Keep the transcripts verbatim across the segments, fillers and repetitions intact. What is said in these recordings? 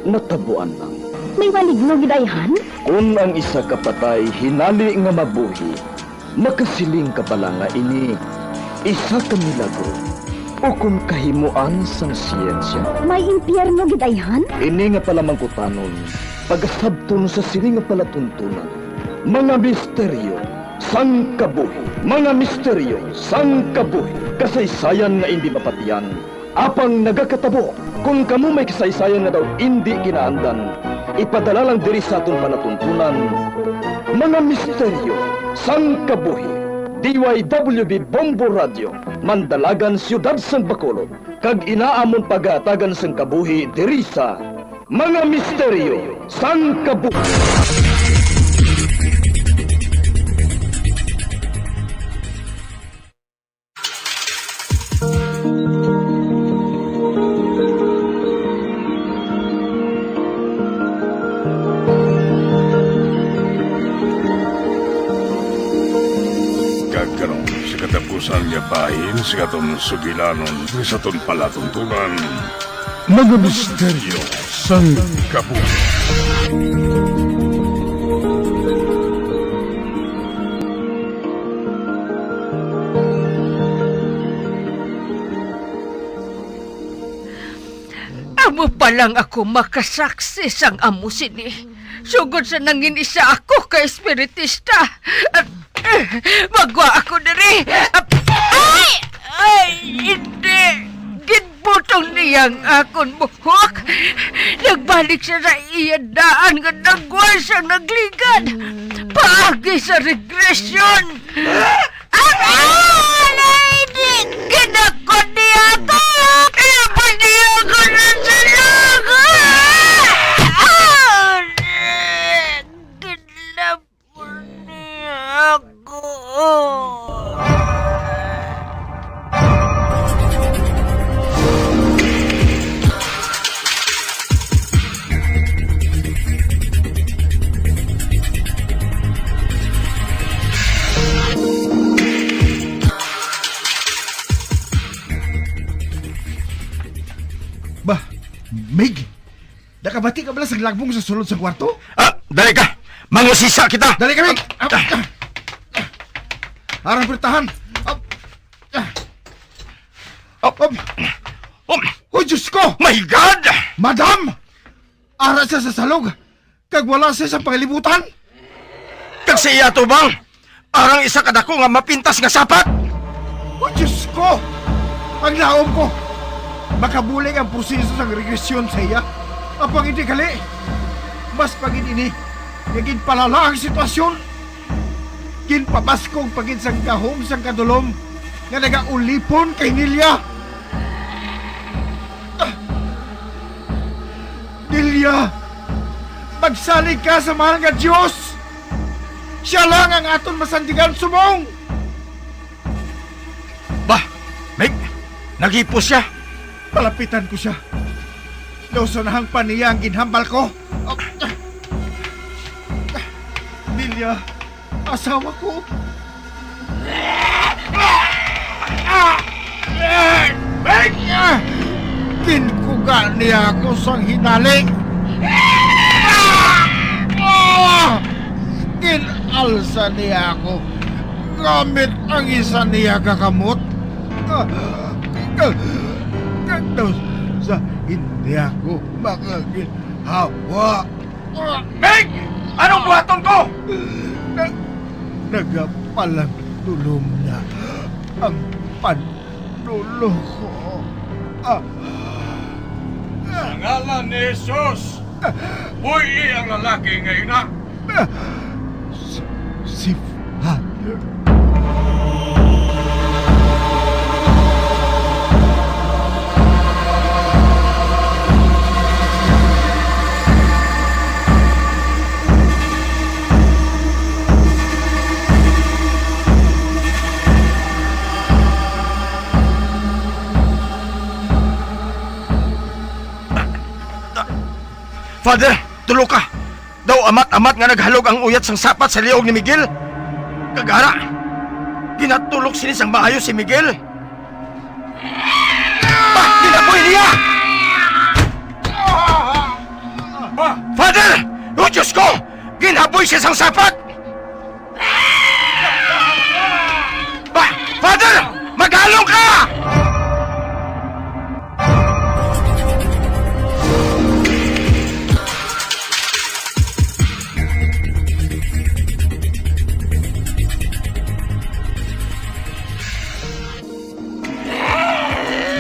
natabuan lang. May maligno gid, ayhan? Kon ang isa ka patay hinali nga mabuhi, makasiling ka bala nga ini isa ka milagro ukon kahimoan sang siyensya? May impyerno gid, ayhan? Ini nga palamangkutanon pagasabton sa sini nga palatuntunan, mga misteryo sang kabuhi. Mga misteryo sang kabuhi. Kasaysayan nga indi mapatian, apang nagakatabo. Kon kamo may kasaysayan nga daw indi kinaandan, ipadala lang diri sa aton palatuntunan, mga misteryo sang kabuhi. D Y W B Bombo Radio, Mandalagan, Siyudad sang Bacolod, kag ina amon pagahatagan sang kabuhi diri sa Mga Misteryo sang Kabuhi. Kag karon, sa katapusan nga bahin sa aton sugilanon, sa aton palatuntunan, mga misteryo sang kabuhi. Amo pa lang ako makasaksi sang amo sini. Sugod sa nangin isa ako ka espiritista. Magwa ako diri. Ay! Ay, hindi. Ginbutong niya ang akon buhok. Nagbalik siya sa iya daan nga nagwa sang nagligad. Paagi sa regresyon. Aray! Kinakot niya ako! Kinakot niya ako sa salog! Ah! Kinakot niya ako! Bah, Mig, nakabati ka bala sa lagbong sa sulod sa kwarto? Ah, dali ka! Mangusisa kita! Dali ka, Mig! Ah, ah. Arang pirtahan! Ah, ah. Oh. Um. Um. Oh, Diyos ko! My God! Madam! Ara siya sa salog, kag wala siya sa pangalibutan. Kag sa iya atubang, arang isa ka dako nga mapintas nga sapat. Oh, Diyos ko! Ang laom ko, makabulig ang proseso sang regresyon sa iya. Apang hindi gali, mas pa gid ini nga ginpalala ang sitwasyon. Ginpabaskog pa gid sang gahom sang kadulom nga nagaulipon kay Nelia. Ah! Nelia, magsalig ka sa mahal nga Dios. Siya lang ang aton masandigan subong. Bah, Meg, naghipos siya. Palapitan ko siya. Nausanahang pa niya ang ginhambal ko. Nelia, asawa ko. Ginkuga niya ako sang hinali. Ginalsa niya ako gamit ang isa niya ka kamot. Kag, kag daw sa hindi ako makaginhawa. Meg! Anong buhaton ko? Na, nagapalandulom na ang pandulo ko. Ah. Sa ngalan ni Jesus, buhii ang lalaki nga ina. Ah. Si, si Father. Father, tulo ka! Daw amat-amat nga naghalog ang uyat sang sapat sa liog ni Miguel. Kag ara, ginatulok sini sang maayo si Miguel. Bah, ginapoy niya! Father! O Diyos ko! Ginhaboy siya sang sapat! Ba, Father! Magalong ka!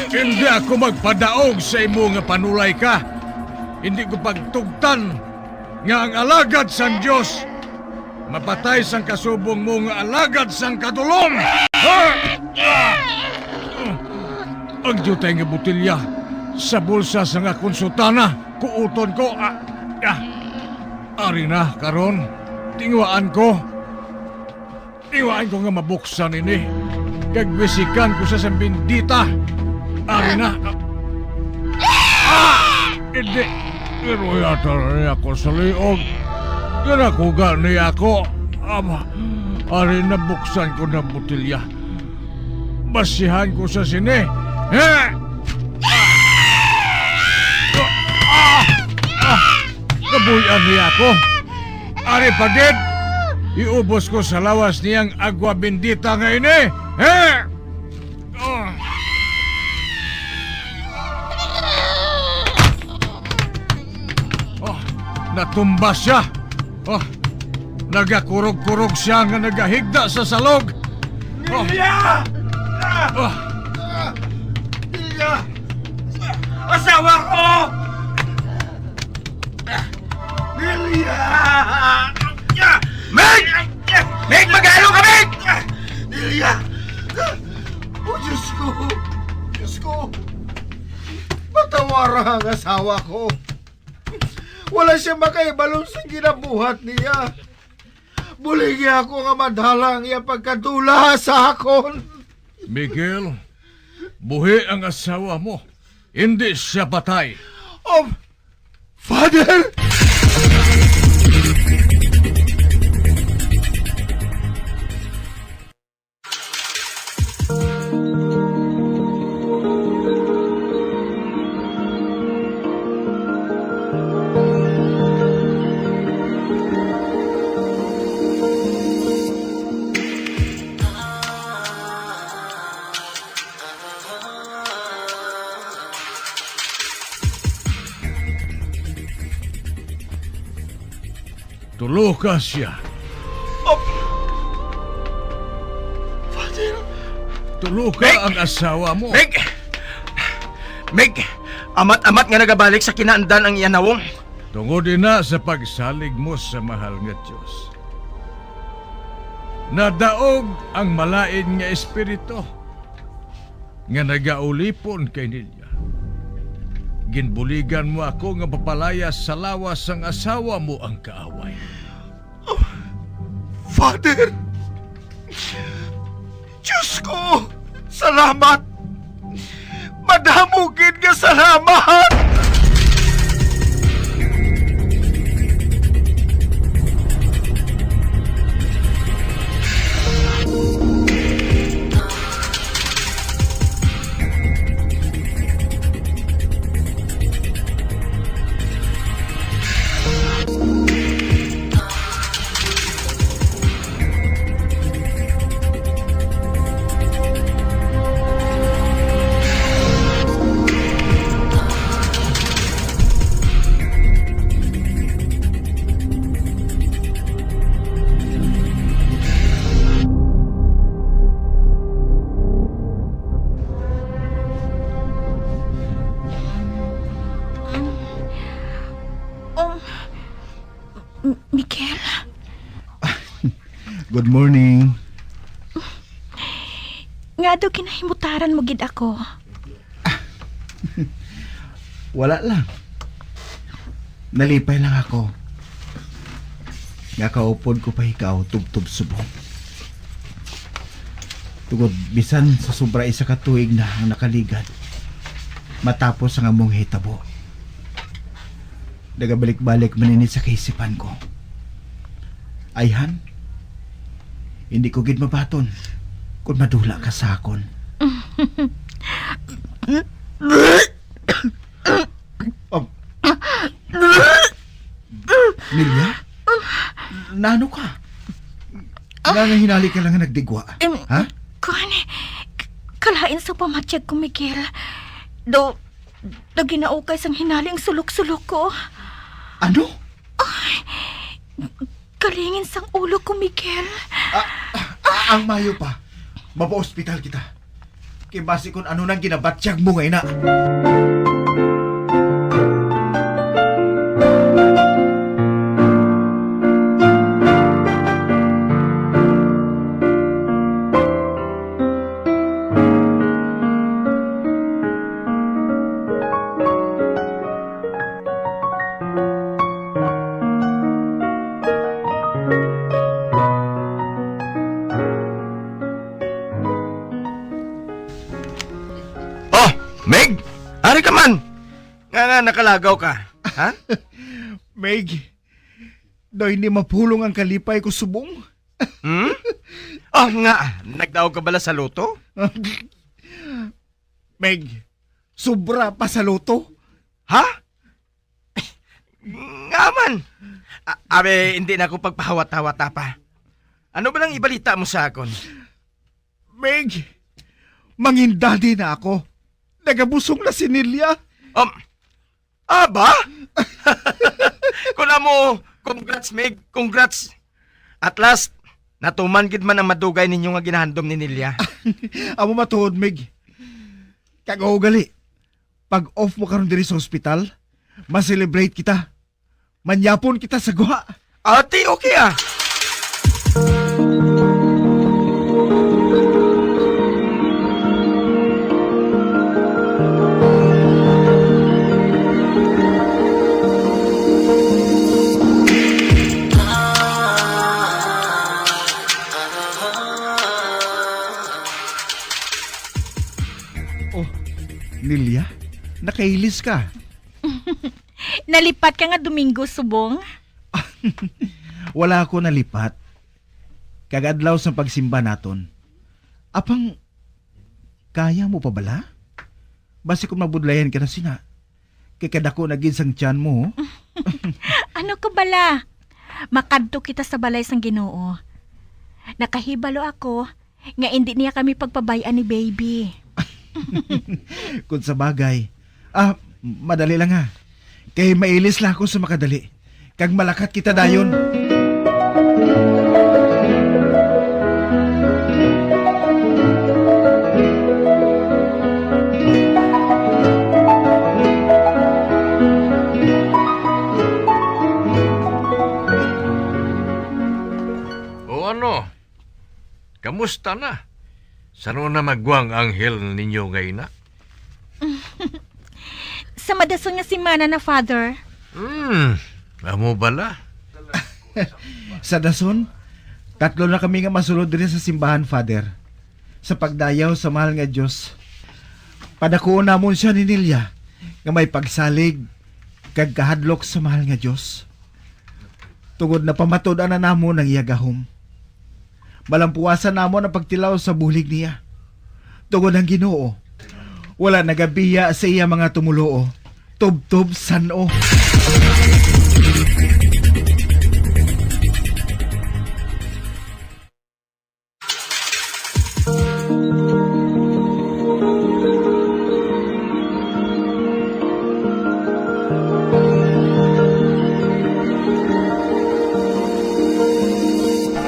Hindi ako magpadaog sa imo nga panulay ka. Hindi ko pagtugtan nga ang alagad sang Dios mapatay sang kasubong mo nga alagad sang kadulom. Ha? Ang diutay nga botelya sa bulsa sang akon sutana, kuuton ko. Ah, ah. Ari na, karon, tinguhaan ko. Iwain ko nga mabuksan ini, kag wisikan ko sa sang bendita. Ari na. Ah! Hindi. Pero yata na niya ako sa liog. Ginakuga niya ako. Aba, ari na, buksan ko na botelya. Basihan ko sa sini. Ha? Ah! Ah! Kabuy-an niya ako. Ari pa gid. Iubos ko sa lawas niyang agwa bendita nga ini. He! Oh. Oh, natumba siya. Oh, nagakurog-kurog siya nga nagahigda sa salog. Oh. Lilia! Oh. Lilia! Asawa ko! Lilia! Meg! Meg, mag-alon ka, Meg! Lilia! O Diyos ko! Diyos ko! Patawara ang asawa ko. Wala siya makahibalo sa ginabuhat niya. Bulingi ako nga madala ang iya pagkadula sa akon. Miguel, buhi ang asawa mo. Hindi siya patay. Oh, Father! Tulo ka siya. Op! Father! Tulo ka Meg! Ang asawa mo. Meg! Meg! Amat-amat nga nagabalik sa kinaandan ang iya nawong. Tungod ina sa pagsalig mo sa mahal nga Dios, nadaog ang malain nga espiritu nga nagaulipon kay Nelia. Ginbuligan mo ako nga mapalayas sa lawas sang asawa mo ang kaaway. Father! Diyos ko! Salamat! Madamo gid nga salamat! Um, M-, Miguel? Good morning. Ngaa daw ginahimutaran mo gid ako? Wala lang. Nalipay lang ako nga kaupod ko pa ikaw tubtob subong. Tungod bisan sa sobra isa ka tuig na ang nakaligad matapos ang among hitabo. Nagabalik-balik man ini sa kaisipan ko. Ayhan, hindi ko gid mabaton kung madula ka sa akon. Um, Nelia? Naano ka? Nga nga hinali ka lang nga nagdigwa? Em, Ha? kuwan, k-, kalain sa pamatyag ko, Miguel. Do, do ginaukay sang hinali ang sulok-sulok ko. Ano? Kalingin sang ulo ko, Miguel. Ah, ah, ang mayo pa, mapaospital kita. Kay basi kung ano nang ginabatyag mo nga ina. Oh, Meg! Ari ka man! Nga nga nakalagaw ka, ha? Meg, daw hindi mapulong ang kalipay ko subong. Hmm? Oh, nga, nagdaog ka bala sa loto? Meg, sobra pa sa loto. Ha? Nga man. A-, abi, hindi na ako pagpahawat-hawat pa. Ano ba nang ibalita mo sa akon? Meg, mangindadi na ako. Nagabusong na si Nelia. Um, aba? Kung amo, congrats, Meg. Congrats. At last, natuman gid man ang madugay ninyo nga ginahandom ni Nelia. Amo matuod, Meg. Kag o gali, pag off mo karon diri sa ospital, ma-celebrate kita. Manyapon kita sa guha. Ati, okay ah. Oh, Nelia, nakailis ka. Nalipat ka nga Domingo subong? Wala ako nalipat. Kag adlaw sang pagsimba naton. Apang, kaya mo pa bala? Basi kung mabudlayan ka na sina. Kay kadako na gid sang tiyan mo. Ano ka bala? Makadto kita sa balay sang Ginoo. Nakahibalo ako nga indi niya kami pagpabay-an ni baby. Kung sa bagay. Ah, madali lang ha. Kay mailis lang ako sa makadali. Kag malakat kita dayon. O ano? Kamusta na? San-o na magwa ang anghel ninyo nga ina? Sa madason nga semana na, Father. Hmm, amo bala? Sa dason, tatlo na kami nga masulod diri sa simbahan, Father, sa pagdayaw sa mahal nga Dios. Padakuon namon siya ni Nelia nga may pagsalig kag kahadlok sa mahal nga Dios. Tungod napamatud-an na namon ang iya gahom. Malampuasan namon ang pagtilaw sa bulig niya. Tungod ang Ginoo, wala nagabiya sa iya mga tumoluo, tubtob san-o.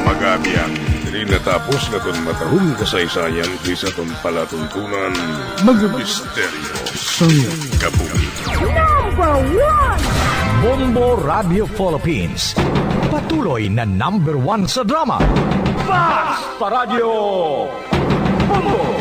Mga abyan, diri natapos naton matahong kasaysayan diri sa aton palatuntunan, Mga Misteryo sang Kabuhi. Number one! Bombo Radio Philippines. Patuloy na number one sa drama. Fast Paradio! Bombo!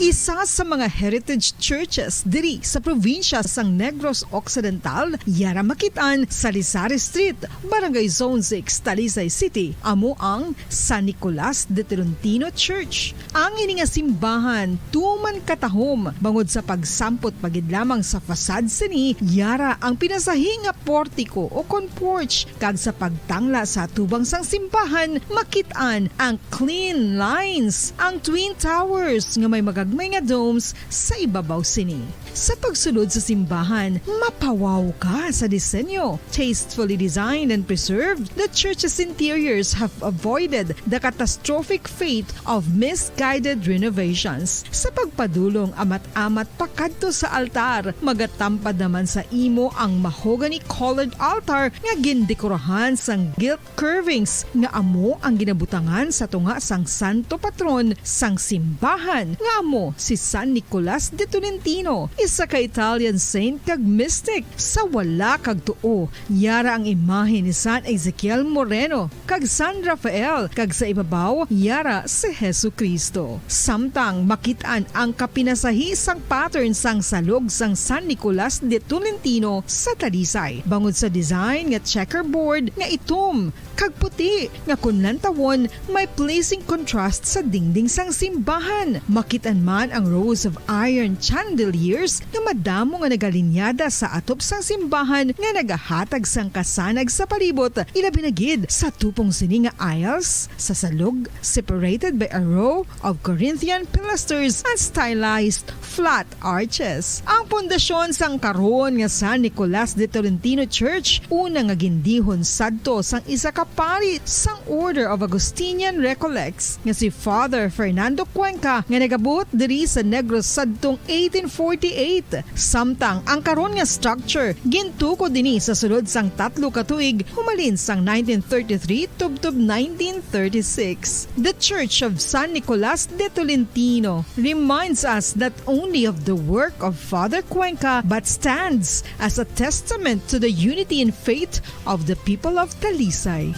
Isa sa mga heritage churches diri sa probinsya sang Negros Occidental, yara makit-an sa Lizares Street, Barangay Zone six, Talisay City, amo ang San Nicolas de Tolentino Church. Ang ini nga simbahan tuman katahom bangod sa pagsampot pa gid lamang sa facade sini, yara ang pinasahi nga portiko o kon porch, kag sa pagtangla sa atubang sang simbahan, makit-an ang clean lines, ang Twin Towers nga may mga may nga domes sa ibabaw sini. Sa pagsulod sa simbahan, mapawaw ka sa disenyo. Tastefully designed and preserved, the church's interiors have avoided the catastrophic fate of misguided renovations. Sa pagpadulong amat-amat pakadto sa altar, magatampad naman sa imo ang mahogany-colored altar nga gindekorahan sang gilt curvings nga amo ang ginabutangan sa tunga sang santo patron sang simbahan, nga amo si San Nicolas de Tolentino, isa ka Italian saint kag mystic. Sa wala kag tuo, yara ang imahe ni San Ezekiel Moreno kag San Rafael, kag sa ibabaw, yara si Jesu-Cristo. Samtang makit-an ang kapinasahi sang pattern sang salog sang San Nicolas de Tolentino sa Talisay, bangod sa design nga checkerboard nga itom kag puti, nga kon lantawon, may pleasing contrast sa dingding sang simbahan. Makit-an man ang rows of iron chandeliers nga madamo nga nagalinyada sa atop sang simbahan nga nagahatag sang kasanag sa palibot, ilabi na gid sa tupong sini nga aisles sa salog, separated by a row of Corinthian pilasters and stylized flat arches. Ang pundasyon sang karon nga San Nicolas de Tolentino Church, una nga gindihon sadto sang isa ka pari sang Order of Augustinian Recollects nga si Father Fernando Cuenca, nga nagabuot diri sa Negros sadtong eighteen forty-eight. Samtang ang karon nga structure gintukod ini sa sulod sang tatlo ka tuig, humalin sang nineteen thirty-three tubtob nineteen thirty-six. The Church of San Nicolas de Tolentino reminds us not only of the work of Father Cuenca, but stands as a testament to the unity in faith of the people of Talisay.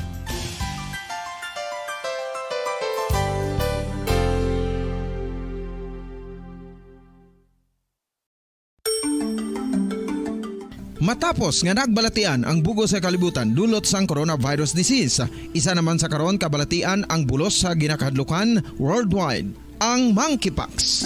Matapos nga nagbalatian ang bug-os nga kalibutan dulot sang coronavirus disease, isa naman sa karon kabalatian ang bulos sa ginakahadlukan worldwide, ang monkeypox.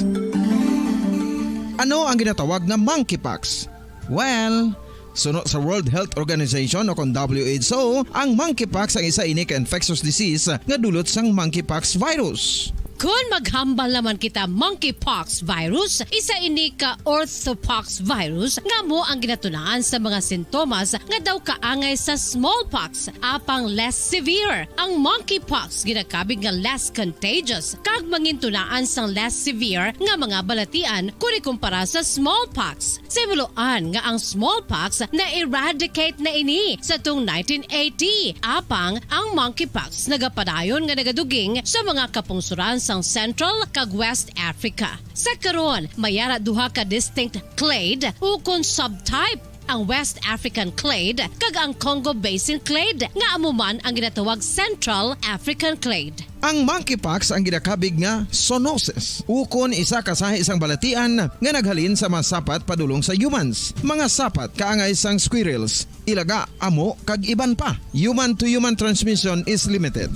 Ano ang ginatawag nga monkeypox? Well, suno sa World Health Organization o kon W H O, ang monkeypox ang isa ini ka infectious disease nga dulot sang monkeypox virus. Kon maghambal naman kita monkeypox virus, isa ini ka orthopox virus nga amo ang ginatunaan sa mga sintomas nga daw kaangay sa smallpox, apang less severe. Ang monkeypox ginakabig nga less contagious kag mangintunaan sang less severe nga mga balatian kon ikumpara sa smallpox. Sa himuloan nga ang smallpox na-eradicate na ini sa tong nineteen eighty, apang ang monkeypox nagapadayon nga nagaduging sa mga kapungsoran sang Central kag West Africa. Sa karon, may ara duha ka distinct clade ukon subtype, ang West African clade kag ang Congo Basin clade, nga amo man ang ginatawag Central African clade. Ang monkeypox ang ginakabig nga zoonosis, ukon isa ka sahi sang balatian nga naghalin sa mga sapat padulong sa humans. Mga sapat kaangay sang squirrels, ilaga, amo, kag iban pa. Human to human transmission is limited.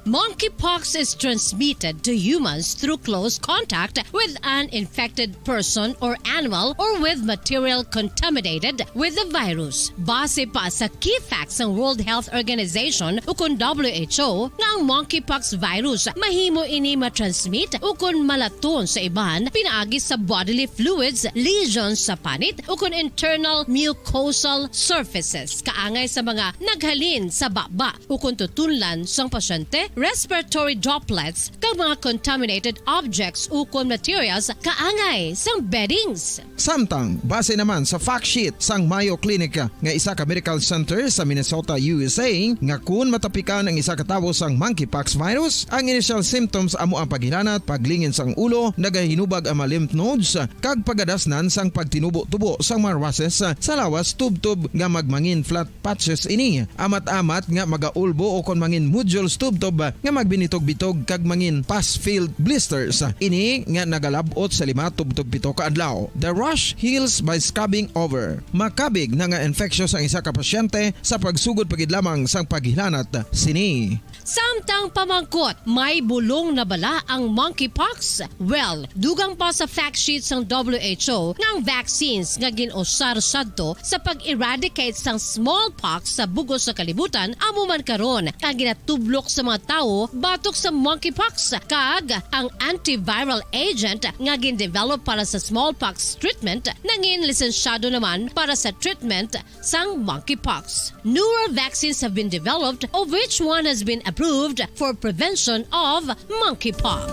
Monkeypox is transmitted to humans through close contact with an infected person or animal or with material contaminated with the virus. Base pa sa key facts sang World Health Organization ukon W H O nga ang monkeypox virus mahimo ini matransmit ukon malaton sa iban pinaagi sa bodily fluids, lesions sa panit ukon internal mucosal surfaces kaangay sa mga naghalin sa baba ukon tutunlan sang pasyente, respiratory droplets, kag mga contaminated objects ukon materials kaangay sang beddings. Samtang, base naman sa fact sheet sang Mayo Clinic nga isa ka medical center sa Minnesota, U S A, nga kun matapikan ang isa ka tawo sang monkeypox virus, ang initial symptoms amo ang paghilanat, paglingin sang ulo, nagahinubag ang mga lymph nodes, kag pagadasnan sang pagtinubo-tubo sang mga rashes sa lawas tubtob nga magmangin flat patches ini, amat-amat nga magaulbo o kon mangin nodules tubtob nga magbinitog-bitog kag mangin pus-filled blisters. Ini nga nagalab-ot sa lima tubtob pito ka adlaw. The rash heals by scabbing over. Makabig na nga infectious ang isa ka pasyente sa pagsugod pa gid lamang sang paghilanat sini. Samtang pamangkot, may bulong na bala ang monkeypox? Well, dugang pa sa fact sheet sang W H O nga ang vaccines nga gin-usar sadto sa pag-eradicate sang smallpox sa bug-os nga kalibutan amo man karon ang ginatublok sa mga tawo batok sa monkeypox, kag ang antiviral agent nga gin-develop para sa smallpox treatment nangin lisensyado naman para sa treatment sang monkeypox. Newer vaccines have been developed, of which one has been approved for prevention of monkeypox.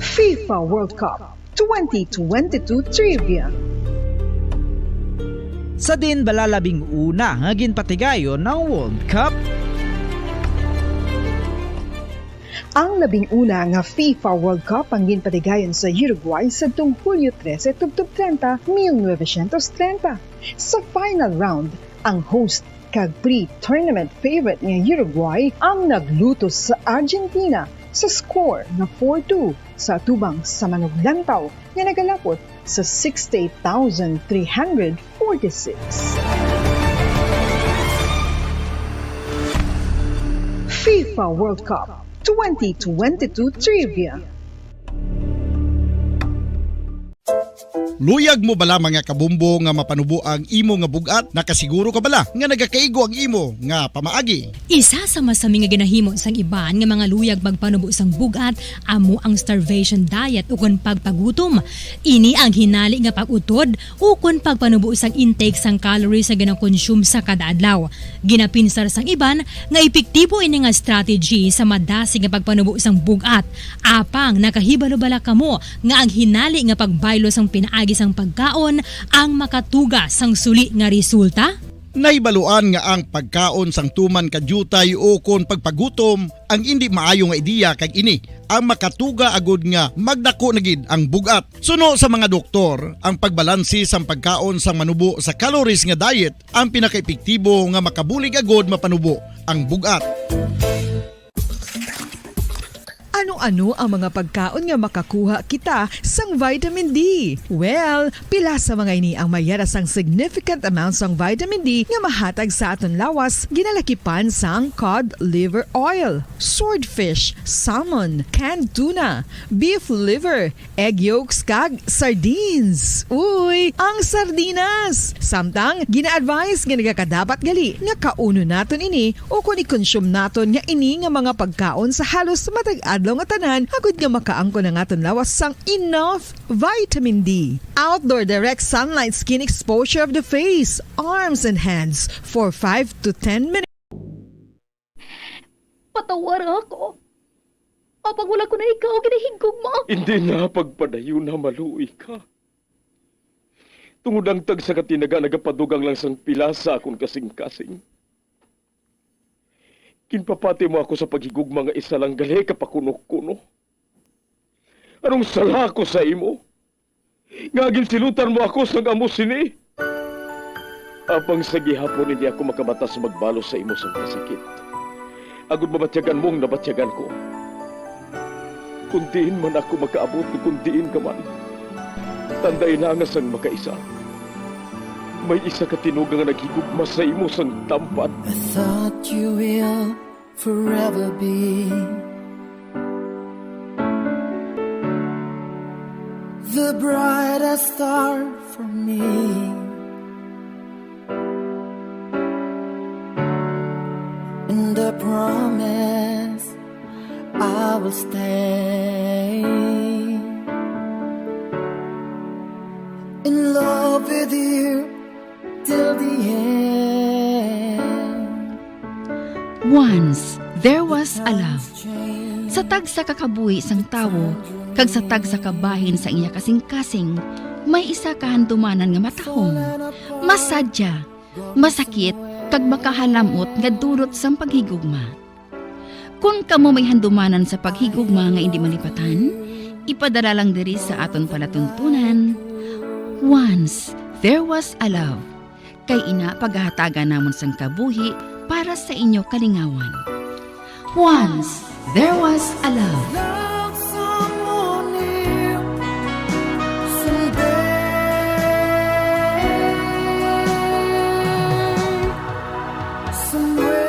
FIFA World Cup twenty twenty-two Trivia. Sa diin bala labing una nga ginpatigayon ang World Cup? Ang labing una nga FIFA World Cup ang ginpatigayon sa Uruguay sadtong Hulyo trese tubtob treinta, mil novecientos treinta. Sa final round, ang host kag pre-tournament favorite nga Uruguay ang naglutos sa Argentina sa score nga four two sa atubang sa manuglantaw nga nagalapot sa sixty-eight thousand three hundred forty-six. FIFA World Cup twenty twenty-two Trivia. Luyag mo bala, mga kabombo, nga mapanubo ang imo nga bug-at? Nakasiguro ka bala nga nagakaigo ang imo nga pamaagi? Isa sa masami nga ginahimo sang iban nga mga luyag magpanubo sang bug-at amo ang starvation diet ukon pagpagutom. Ini ang hinali nga pag-utod ukon pagpanubo sang intake sang calories nga ginakonsume sa kada adlaw. Ginapinsar sang iban nga epektibo ini nga strategy sa madasig nga pagpanubo sang bug-at. Apang nakahibalo bala kamo nga ang hinali nga pagbaylo sang pinaagi sang pagkaon ang makatuga sang suli nga resulta? Nahibaluan nga ang pagkaon sang tuman ka diutay ukon pagpagutom ang indi maayo nga ideya, kag ini ang makatuga agud nga magdako na gid ang bug-at. Suno sa mga doktor, ang pagbalanse sang pagkaon sang manubo sa calories nga diet ang pinakaepektibo nga makabulig agud mapanubo ang bug-at. Ano-ano ang mga pagkaon nga makakuha kita sang vitamin D? Well, pila sa mga ini ang may yara sang significant amount sang vitamin D nga mahatag sa aton lawas, ginalakipan sang cod liver oil, swordfish, salmon, canned tuna, beef liver, egg yolks, kag sardines. Uy, ang sardinas! Samtang, gina-advise nga nagakadapat gali nga kaunon naton ini ukon i-consume naton nga ini nga mga pagkaon sa halos matag adlaw nga tanan, agud nga makaangkon ang aton lawas sang enough vitamin D. Outdoor direct sunlight skin exposure of the face, arms, and hands for five to ten minutes. Patawara ako. Apang wala ko na ikaw ginahigugma. Hindi na pagpadayon na maluoy ka. Tungod ang tagsa ka tinaga nagapadugang lang sang pila sa akon kasing-kasing. Ginpapati mo ako sa paghigugma nga isa lang gali ka pakuno-kuno. Anong sala ko sa imo? Nga ginsilutan mo ako sang amo sini. Apang sa gihapon hindi ako makabatas magbalos sa imo sang kasakit, agud mabatyagan mo ang nabatyagan ko. Kon diin man ako makaabot, kon diin ka man, tandai na nga sang makaisa, may isa ka tinuga nga naghigugma sa imo sang tampad. I thought you will forever be the brightest star for me. And I promise I will stay in love with you till the end. Once there was a love. Sa tagsa ka kabuhi sang tawo kag sa tagsa ka bahin sa iya kasing-kasing, may isa ka handumanan nga matahom, masadya, masakit, kag makahalam-ot nga dulot sang paghigugma. Kon kamo may handumanan sa paghigugma nga indi malipatan, ipadala lang diri sa aton palatuntunan, Once There Was a Love. Kay ina, pagahatagan namon sang kabuhi para sa inyo kalingawan. Once There Was a Love. Love someone new someday, somewhere.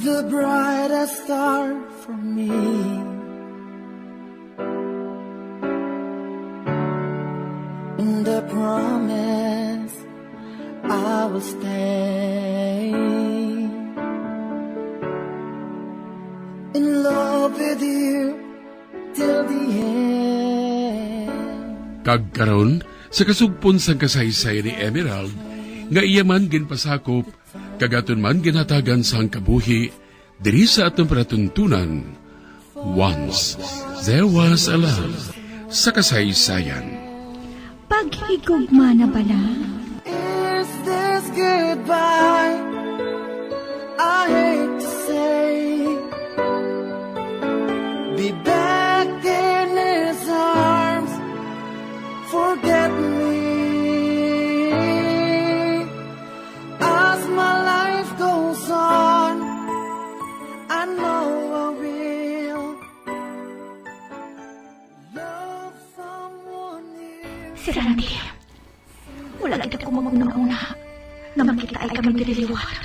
The brightest star for me. And the promise I will stay in love with you till the end. Kag karon, sa kasugpon sang kasaysayan ni Emerald, nga iya man ginpasakop, kag aton man ginhatagan sang kabuhi, diri sa aton palatuntunan, Once There Was a Love, sa kasaysayan. Paghigugma na bala? Is this goodbye? I hate to say, be back in his arms, forget me. As my life goes on, I know I will love someone new. Si Randy, wala gid ako maghunahuna nga makitaay kami diri liwat.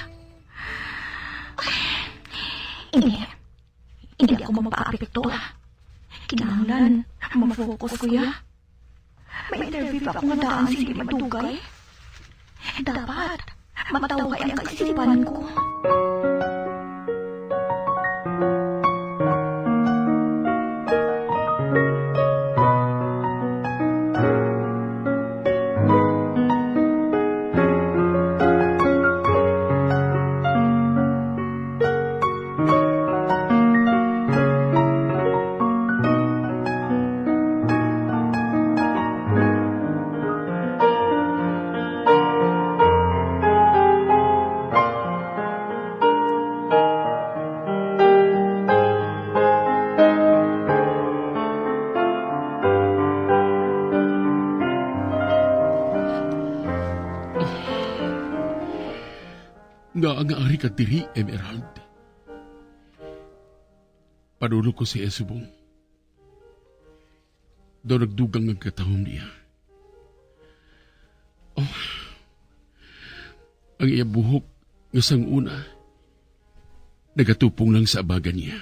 Hindi, hindi ako magpaapekto. Kinahanglan mag-focus ko, ya. May interview pa ako nga daan, hindi madugay. Dapat matawhay ang kaisipan ko. Ngaa nga ari ka diri, Emerald? Panulok ko si Esubong. Daw nagdugang ang katahom niya. Oh, ang iya buhok nga sang una nagatupong lang sa abagan niya.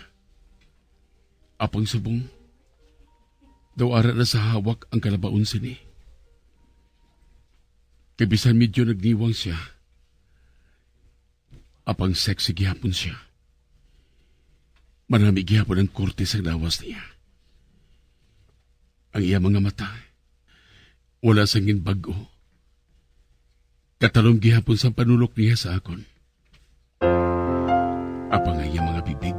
Apang subong, daw ara na sa hawak ang kalabaon sini. Kay bisan medyo nagniwang siya, apang sexy gihapon siya. Manami gihapon ang korte sang lawas niya. Ang iya mga mata, wala sang ginbag-o. Katalom gihapon sang panulok niya sa akon. Apang ang iya mga bibig,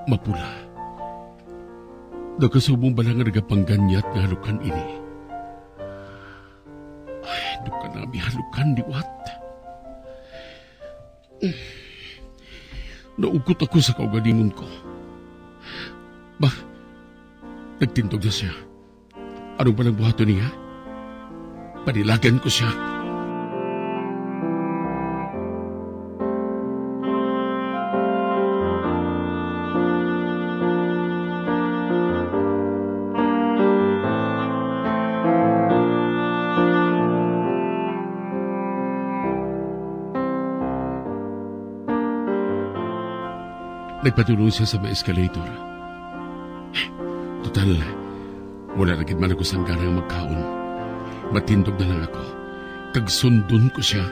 mapula. Daw kasubong bala nga nagapangganyat nga halukan ini. Ay, daw ka nami halukan liwat. Naugot ako sa kaugalingon ko. Ba, nagtindog na siya. Ano ba nang buhaton niya? Panilagan ko siya. Nagpadulong siya sa may escalator. Total, wala na gid man ako sang gana nga magkaon. Matindog na lang ako, kag sundon ko sia.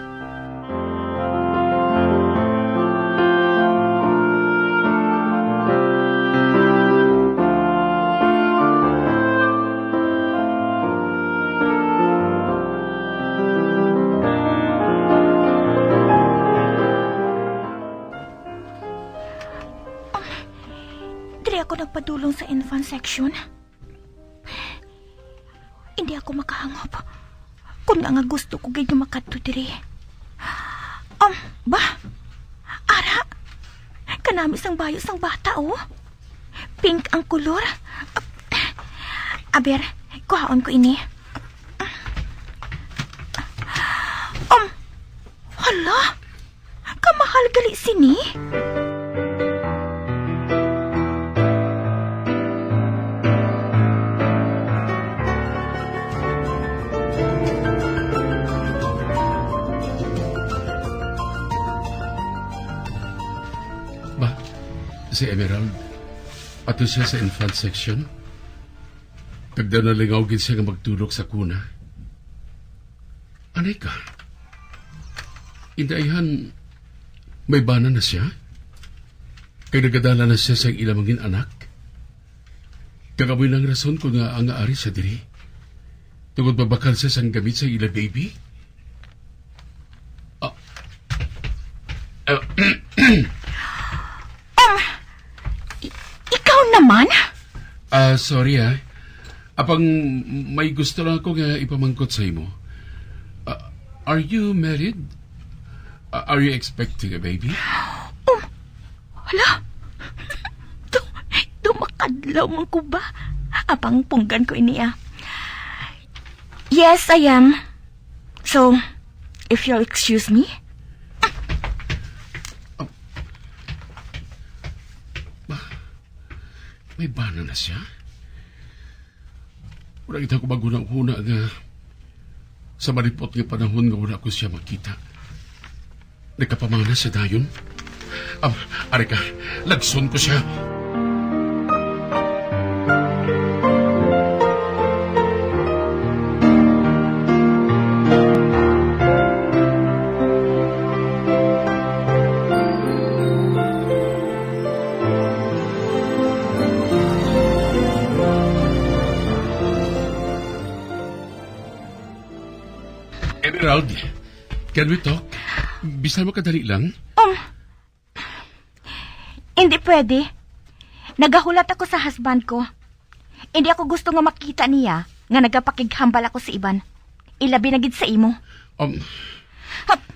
Diri ako nagpadulong sa infant section. Hindi ako makahangop. Kung nga gusto ko gid nga makadto diri. Um, ba? Ara, kanami sang bayo sang bata, oh. Pink ang kulor. Aber, kuhaon ko ini. Um, hala, kamahal gali sini. Si Emerald, ato siya sa infant section. Kag daw nalingaw gid siya nga magtulok sa kuna. Anay ka? Indaihan, may bana na siya? Kag nagadala na siya sa ilang mga anak? Kag amo nang rason kon ngaa nga ari siya diri. Tungod mabakal siya sang gamit sa ila baby? Ah. Ah. Um, i- ikaw naman? Ah, sorry, ah. Apang may gusto lang ako nga ipamangkot sa imo. Ah, are you married? Ah, are you expecting a baby? Um, hala. Tu, tu makadlaw man ko ba? Apang punggan ko ini, ah. Yes, I am. So, if you'll excuse me. May bana na siya? Wala kita ko maghunahuna nga sa malipot nga panahon nga wala ko siya makita. Nagkapamana siya dayon. Am, ari ka, lagson ko siya. Emerald, can we talk? Bisan mo kadali lang? Um, hindi pwede. Nagahulat ako sa husband ko. Hindi ako gusto nga makita niya nga nagapakighambal ako sa iban. Ilabi na gid sa imo. Um, Hap-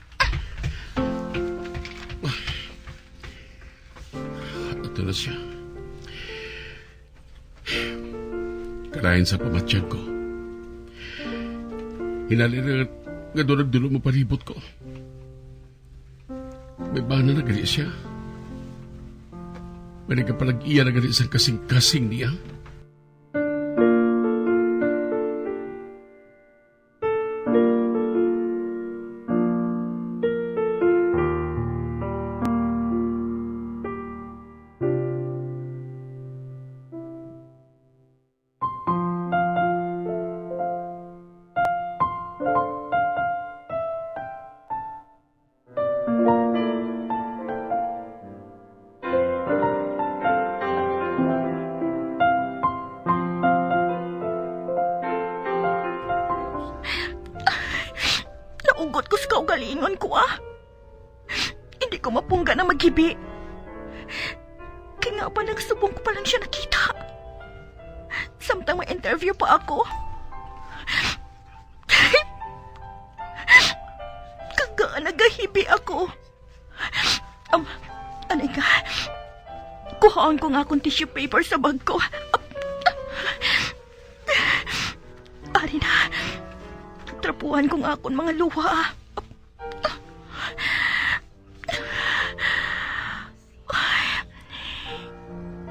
Ato na siya. Kalain sa pamatyag ko. Hinali na nga doon nagdulo mo palibot ko. May bana na gali siya. May nagapalag-iya na gali sang kasing-kasing niya. Naugot ko sa kaugalingon ko, ah. Hindi ko mapunggan ang maghibi. Kay nga ba nagsubong ko pa lang siya nakita? Samtang may interview pa ako. Kaga nagahibi ako. Um, anay ka? Kuhaon ko nga akong tissue paper sa bag ko. Ari na. Trapuhan ko nga akon mga luha.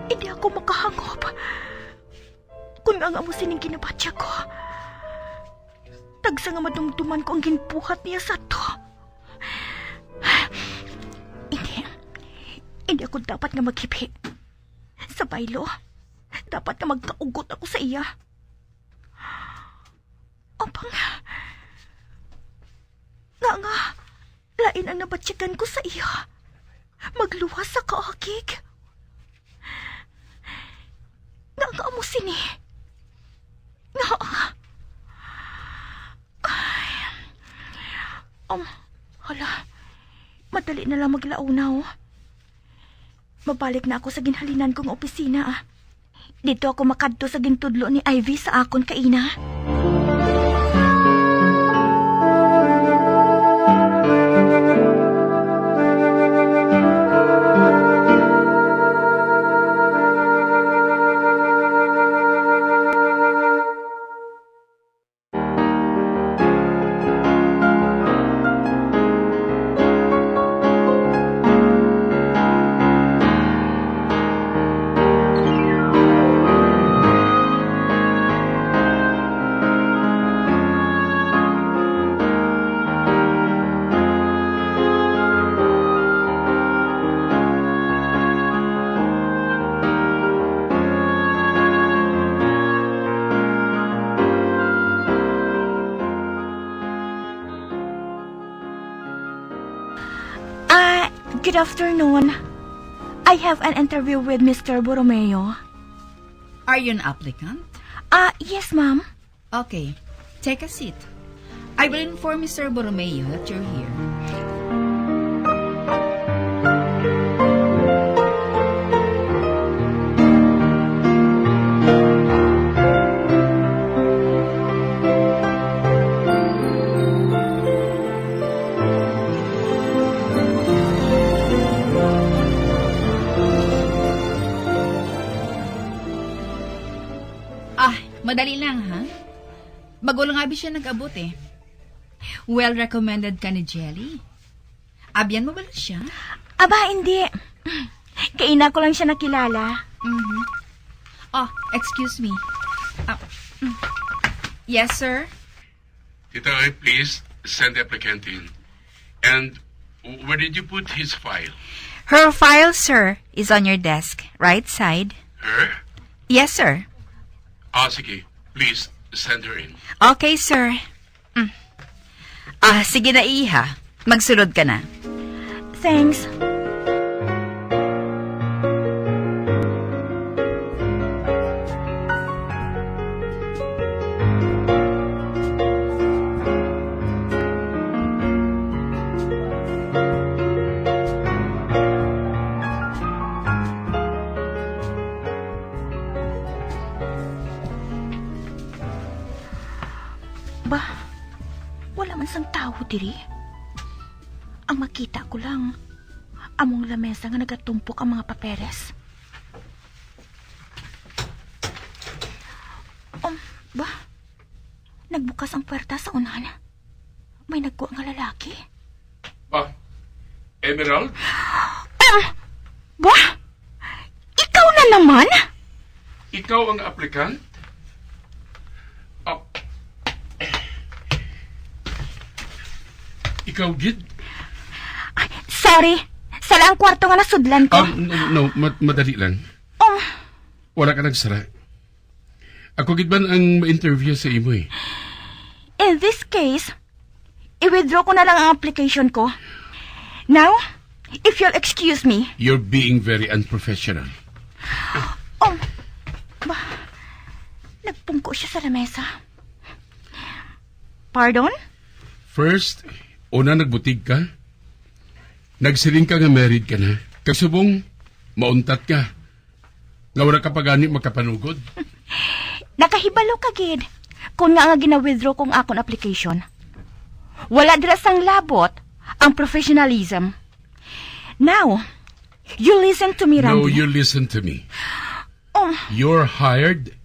Hindi ako makahangop. Kung nga nga mo sining ginabatya ko, tagsa nga madumduman ko ang ginbuhat niya sa to. Hindi. Hindi ako dapat nga maghibi. Sa baylo, dapat nga magkaugot ako sa iya. Apang, nga nga, lain ang nabatyagan ko sa iya. Magluwas sa kaakig. Nga nga mo sini. Nga, ay. Um, hala. Madali na lang maglauna, oh. Mabalik na ako sa ginhalinan kong opisina, ah. Dito ako makadto sa gintudlo ni Ivy sa akon kaina. Ah, good afternoon. I have an interview with Mister Borromeo. Are you an applicant? Ah, yes, ma'am. Okay. Take a seat. I will inform Mister Borromeo that you're here. Ah, madali lang, ha? Bago lang abi siya nag-abot, eh. Well recommended ka ni Jelly. Abyan mo bala siya? Aba, hindi. Kaina ko lang siya nakilala. Mhm. Oh, excuse me. Ah, mm. Yes, sir? Tita Ay, please send the applicant in. And where did you put his file? Her file, sir, is on your desk, right side. Her? Yes, sir. Ah, sige. Please send her in. Okay, sir. Mm. Ah, sige na, iha. Magsulod ka na. Thanks. Ba, wala man sang tawo diri. Ang makita ko lang, among lamesa nga nagatumpok ang mga papeles. Um, ba? Nagbukas ang puwerta sa unahan. May nagkuha nga lalaki. Ba? Emerald? Um, ba? Ikaw na naman? Ikaw ang applicant? Ah, ikaw gid? Ay, sorry. Sala ang kwarto nga nasudlan ko. Um, no, no, mad- madali lang. Um, Wala ka nagsara. Ako gid man ang ma-interview sa imo, eh. In this case, i-withdraw ko na lang ang application ko. Now, if you'll excuse me. You're being very unprofessional. Oh, ba, nagpungko siya sa lamesa. Pardon? First, una nagbutig ka. Nagsiling ka nga married ka na. Kasubong, mauntat ka nga wala ka pa gani makapanugod. Nakahibalo ka gid kon ngaa nga gina-withdraw ko ang akon application. Wala dira sang labot ang professionalism. Now, you listen to me, Randy. No, you listen to me. Um, You're hired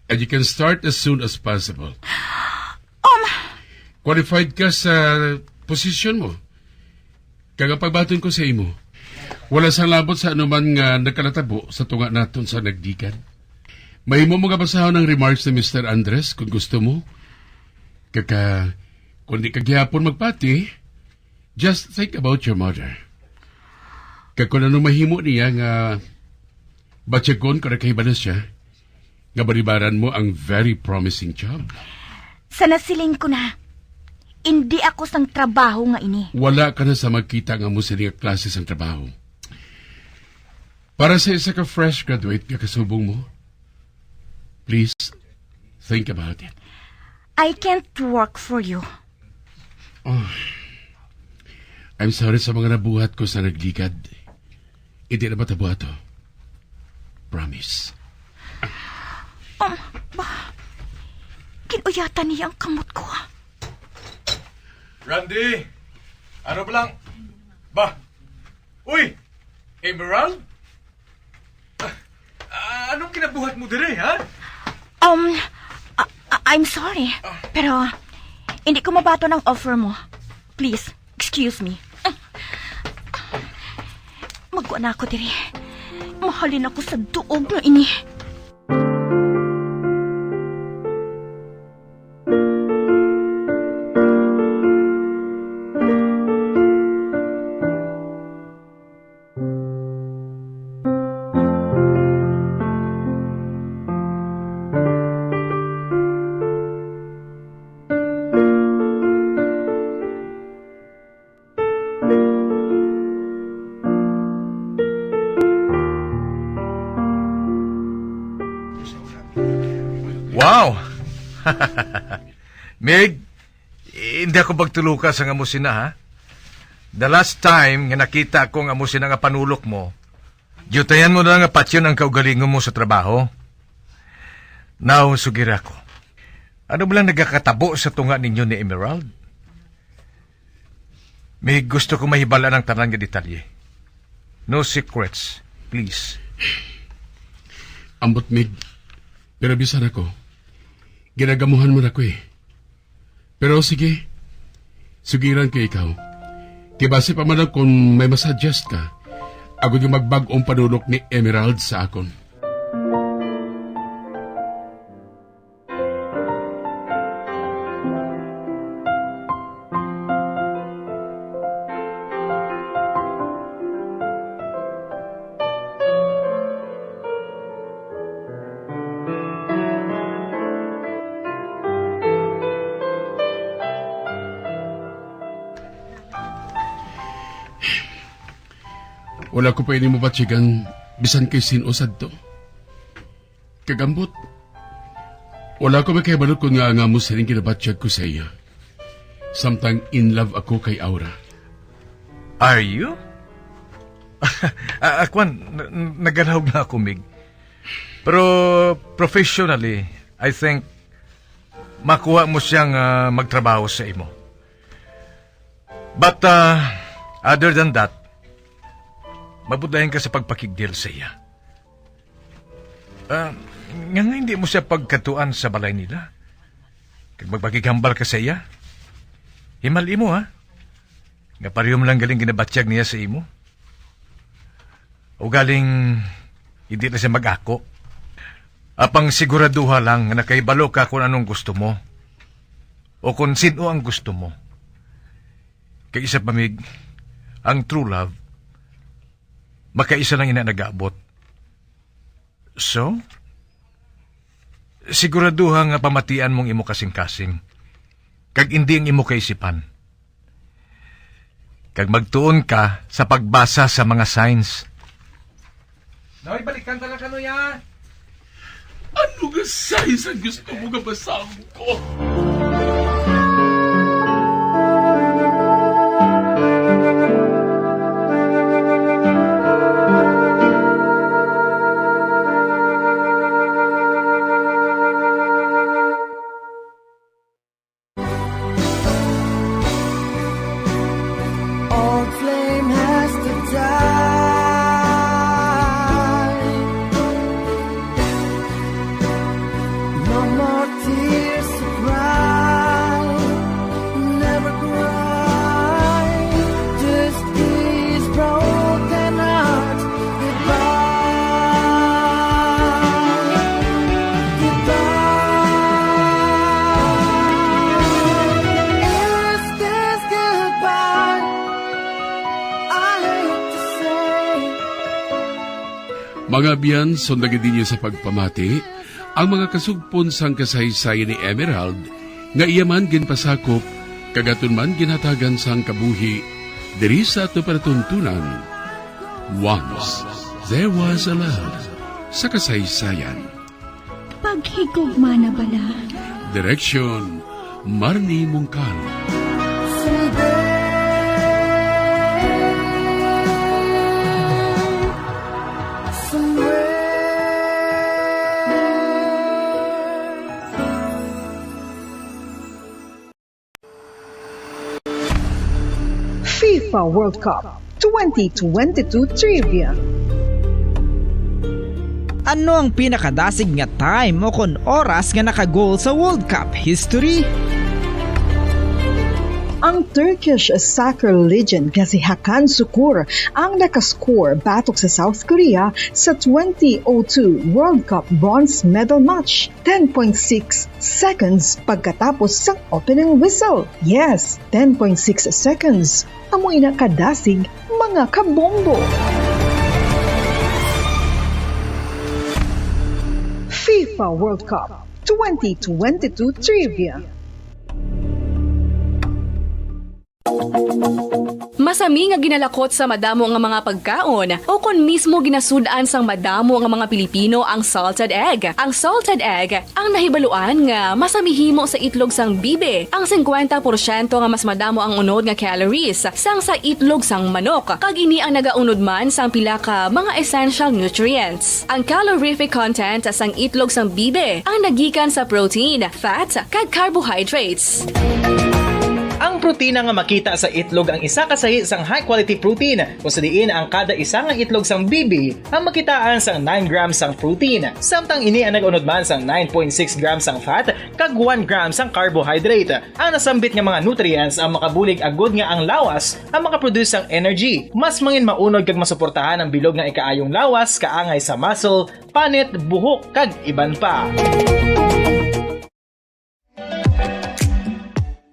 and you can start as soon as possible. Um, Qualified ka sa posisyon mo. Kag ang pagbaton ko sa imo, wala sang labot sa anuman nga nagkanatabo sa tunga naton sa nagligad. Mahimo mo nga basahon ang remarks ni Mister Andres kung gusto mo. Kag, ah, kung di ka gihapon magpati, just think about your mother. Kag kung ano mahimo niya nga batyagon kung nakahibalo siya, nga balibaran mo ang very promising job. Sa nasiling ko na, indi ako sang trabaho nga ini. Wala ka na sa magkita nga mo sini nga klase sang trabaho. Para sa isa ka fresh graduate nga kasubong mo, please think about it. I can't work for you. Oh, I'm sorry sa mga nabuhat ko sa nagligad. Hindi na matabo ato. Promise. Um, ba, kinuyatan niya ang kamot ko. Randy! Ano ba lang? Ba? Uy! Emerald? Ah, anong kinabuhat mo diri, ha? Um, a- a- I'm sorry, pero hindi ko mabaton ang offer mo. Please, excuse me. Magkuha na ako diri. Mahalin ako sa duog nga ini. Wow! Mig, hindi ako pagtuluka sa nga mo sina, ha? The last time nga nakita ko nga mo sina nga panulok mo, diutayan mo na nga patyon ang kaugalingon mo sa trabaho. Now, sugira ko. Ano ba lang nagakatabo sa tunga ninyo ni Emerald? May gusto ko mahibal-an ang tanan nga detalye. No secrets, please. Ambot, Mig. Pero bisan ako, ginagamuhan man ako eh. Pero sige, sugiran ko ikaw. Kay basi pa man lang kung may masuggest ka, agod nga magbag-ong panulok ni Emerald sa akon. Wala ko pa ini mabatyagan bisan kay sin-o sadto. Kag ambot, wala ko makahibalo kon ngaa nga amo sining ginabatyag ko sa iya, samtang in love ako kay Aura. Are you? Ah, ah, kwan, na- na- nagalahog na ako, Mig. Pero professionally, I think makuha mo siyang ah, magtrabaho sa imo. But uh, other than that, mabudayan ka sa pagpakigdil sa iya. Ah, nga nga hindi mo siya pagkatuan sa balay nila? Kag magpakighambal ka sa iya? Himal-i mo, ha? Nga pareho mo lang galing ginabatyag niya sa imo. O galing, hindi na siya mag-ako. Apang siguraduha lang nga nakahibalo ka kung anong gusto mo. O kung sino ang gusto mo. Kay isa pa, Mig, ang true love, makaisa lang ina nag-aabot. So, siguraduha nga pamatian mong imo kasing-kasing, kag indi ang imo kaisipan. Kag magtuon ka sa pagbasa sa mga signs. Noy, balikan ta lang ka, Noy, ah. Ano nga signs ang gusto mo nga basahon ko? All flame has to die. No more tears to cry. Never cry. Just these broken hearts. Goodbye. Goodbye. Is this goodbye? I hate to say. Mga abyan, sundagi ninyo sa pagpamati ang mga kasugpon sang kasaysayan ni Emerald nga iya man ginpasakop kag aton man ginhatagan sang kabuhi diri sa aton palatuntunan. Once there was a love sa kasaysayan. Paghigugma na bala. Direksyon, Marnie Mungkal. FIFA World Cup twenty twenty-two Trivia. Ano ang pinakadasig nga time o kon oras nga naka-goal sa World Cup history? Ang Turkish soccer legend nga si Hakan Sukur ang nakascore batok sa South Korea sa twenty oh two World Cup bronze medal match. Ten point six seconds pagkatapos sang opening whistle. Yes, ten point six seconds. Amo ina kadasig, mga kabombo. FIFA World Cup twenty twenty-two Trivia. Masami nga ginalakot sa madamo nga mga pagkaon, o kon mismo ginasud-an sang madamo nga mga Pilipino ang salted egg. Ang salted egg ang nahibaluan nga masami himo sa itlog sang bibi, ang singkwenta porsyento nga mas madamo ang unod nga calories sang sa itlog sang manok, kag ini ang nagaunod man sang pila ka mga essential nutrients. Ang calorific content sang itlog sang bibi ang nagikan sa protein, fat, kag carbohydrates. Ang protina nga makita sa itlog ang isa ka sahi sang high-quality protein, kung sa diin ang kada isa nga itlog sang bibi ang makitaan sang nine grams sang protein, samtang ini ang nag-unod man sang nine point six grams sang fat kag one gram sang carbohydrate. Ang nasambit nga mga nutrients ang makabulig agud nga ang lawas ang makaproduce sang energy, mas mangin maunod kag masuportahan ang bilog nga ikaayong lawas kaangay sa muscle, panit, buhok, kag iban pa.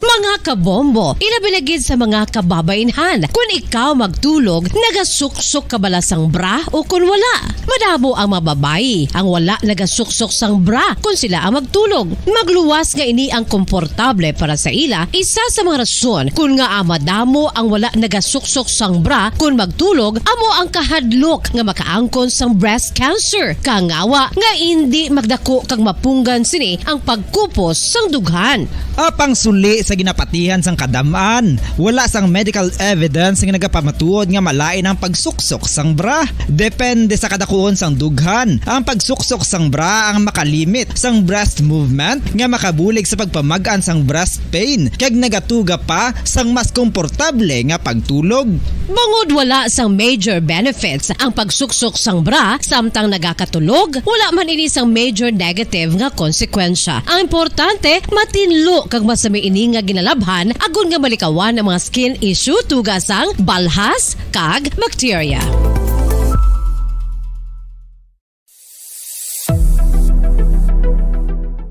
Mga kabombo, ilabi na gid sa mga kababainhan, kun ikaw magtulog, nagasuksok ka bala sang bra o kun wala? Madamo ang mga babayi ang wala nagasuksok sang bra kun sila ang magtulog. Magluwas nga ini ang komportable para sa ila, isa sa mga rason kun ngaa madamo ang wala nagasuksok sang bra kun magtulog amo ang kahadlok nga makaangkon sang breast cancer, kangawa nga indi magdako kag mapunggan sini ang pagkupos sang dughan. Apang suli sa ginapatihan sang kadam-an, wala sang medical evidence nga nagapamatuod nga malain ang pagsuksok sang bra. Depende sa kadakuon sang dughan, ang pagsuksok sang bra ang makalimit sang breast movement nga makabulig sa pagpamag-an sang breast pain kag nagatuga pa sang mas komportable nga pagtulog. Bangod wala sang major benefits ang pagsuksok sang bra samtang nagakatulog, wala man ini sang major negative nga konsekwensya. Ang importante, matinlo kag masami ini nga ginalabhan agod nga malikawan ang mga skin issue tuga sang balhas kag bakterya.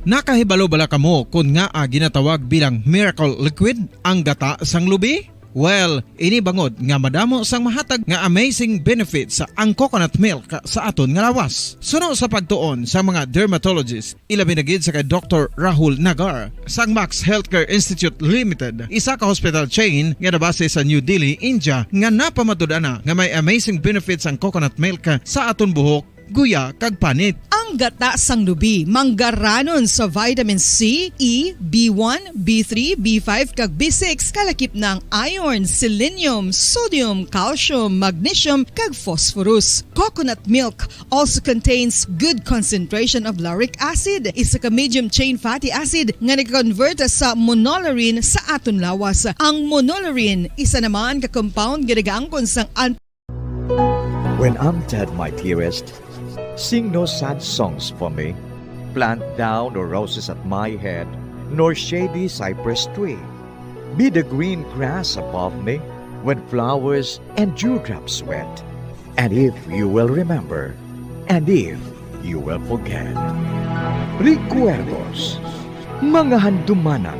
Nakahibalo bala kamo kon ngaa ginatawag bilang miracle liquid ang gata sang lubi? Well, ini bangod nga madamo sang mahatag nga amazing benefits ang coconut milk sa aton nga lawas. Suno sa pagtuon sa mga dermatologist, ilabi na gid sa kay Doktor Rahul Nagar sang Max Healthcare Institute Limited, isa ka hospital chain nga nabase sa New Delhi, India, nga napamatud-an na nga may amazing benefits ang coconut milk sa aton buhok, guya, kag panit. Ang gata sang lubi manggaranon sa vitamin C, E, B one, B three, B five, kag B six, kalakip na ang iron, selenium, sodium, calcium, magnesium, kag phosphorus. Coconut milk also contains good concentration of lauric acid, isa ka medium chain fatty acid nga nag-convert sa monolaurin sa aton lawas. Ang monolaurin isa naman ka compound nga nagaangkon sang an- When I'm dead, my dearest, sing no sad songs for me. Plant thou no roses at my head, nor shady cypress tree. Be the green grass above me when flowers and dewdrops wet. And if you will remember, and if you will forget. Recuerdos, mga handumanan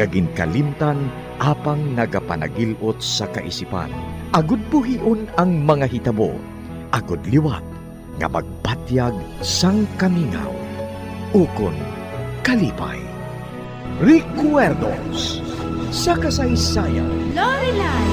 nga ginkalimtan apang nagapanagil-ot sa kaisipan. Agud buhion ang mga hitabo, agud liwat nga magbatyag sang kamingaw ukon kalipay. Recuerdos sa kasaysayan. Lorelan.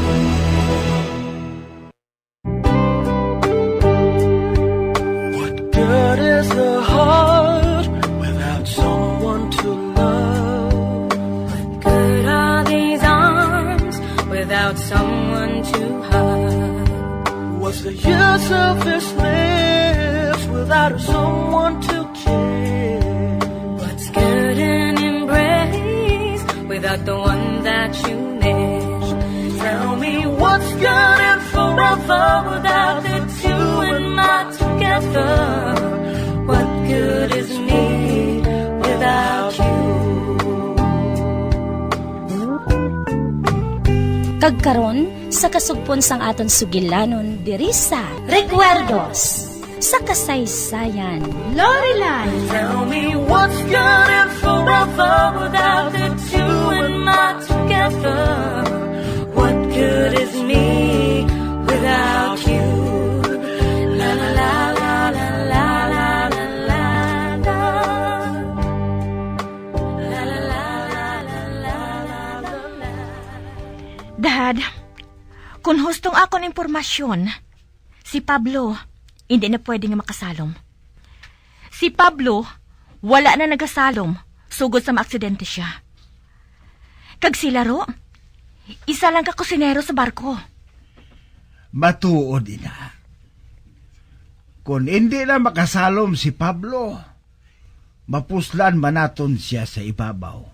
What good is the heart without someone to love? What good are these arms without someone to hug? What's the use of this lips without someone to kiss? What's good an embrace without the one that you miss? Tell me what's good and forever without the two and my together. What good is me without you? Kag karon, sa kasugpon sang aton sugilanon diri sa Recuerdos sa Kasaysayan, Lorelan. Tell me what's good and forever without the two and my together. What good is me without you? La la la la la la la la la. La la la la la la la la. Dad, kun Tong akon impormasyon, si Pablo, hindi na pwede nga makasalom. Si Pablo, wala na nagasalom, sugod sa maaksidente siya. Kag si Laro, isa lang ka kusinero sa barko. Matuod, ina. Kon indi na makasalom si Pablo, mapuslan man naton sia sa ibabaw.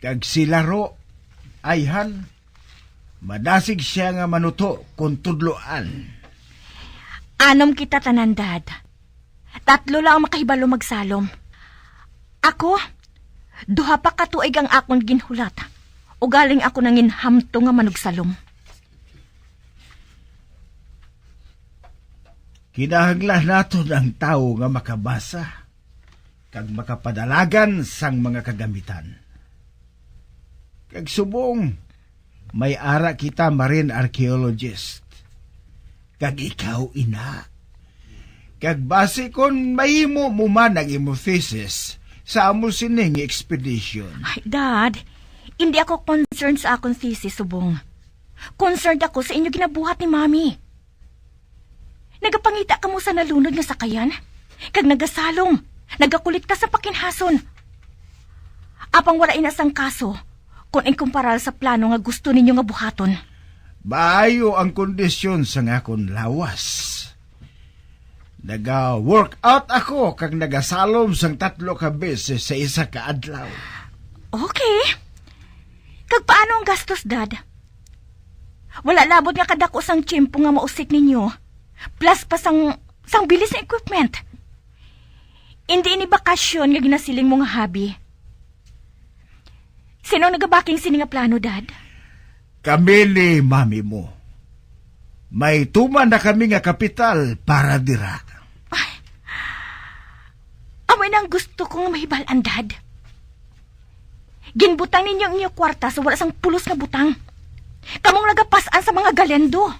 Kag si Laro, ayhan, madasig sia nga manuto kon tudloan. Anom kita tanan, Dad. Tatlo lang ang makahibalo magsalom. Ako, duha pa ka tuig ang akon ginhulat. Ugaling ako nangin hamtong nga manugsalom. Kinahanglan naton ang tawo nga makabasa kag makapadalagan sang mga kagamitan. Kag subong, may ara kita marine archaeologist. Kag ikaw, ina. Kag basi kon mahimo mo man ang imo thesis sa amo sining expedition. Ay, Dad, hindi ako concerned sa akong thesis, subong. Concerned ako sa inyo ginabuhat ni Mami. Nagapangita kamo sa nalunod nga sakayan, kag nagasalom, nagakulit ka sa pakinhason. Apang wala ina sang kaso, kung ikumparar sa plano nga gusto ninyo nga buhaton. Maayo ang kondisyon sang akon lawas. Naga-workout ako kag nagasalom sang tatlo ka beses sa isa ka adlaw. Okay. Kag paano ang gastos, Dad? Wala labot nga kadako sang tiyempo nga mausik ninyo, plus pa sang, sang bili sa equipment. Indi ini bakasyon nga ginasiling mo nga hobby. Sino ang nagabaking sini nga plano, Dad? Kami ni Mami mo. May tuman na kami nga kapital para dira. Ay, amo na ang gusto ko nga mahibal-an, Dad. Ginbutang ninyo ang inyo kwarta sa wala sang pulos nga butang. Kamong nagapas-an sa mga Galindo.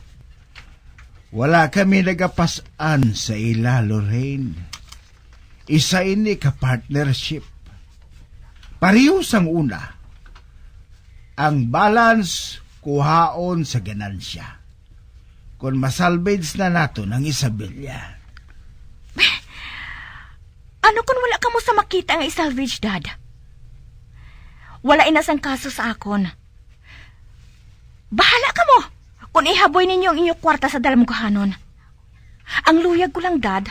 Wala kami nagapas-an sa ila, Lorraine. Isa ini ka partnership. Pareho sang una, ang balance kuhaon sa ganansya. Kon masalvage na naton ang Isabela. Ano kon wala kamo sa makita nga isalvage, Dad? Wala ina sang kaso sa akon. Bahala kamo kon ihaboy ninyo ang inyo kwarta sa dalamguhanon. Ang luyag ko lang, Dad,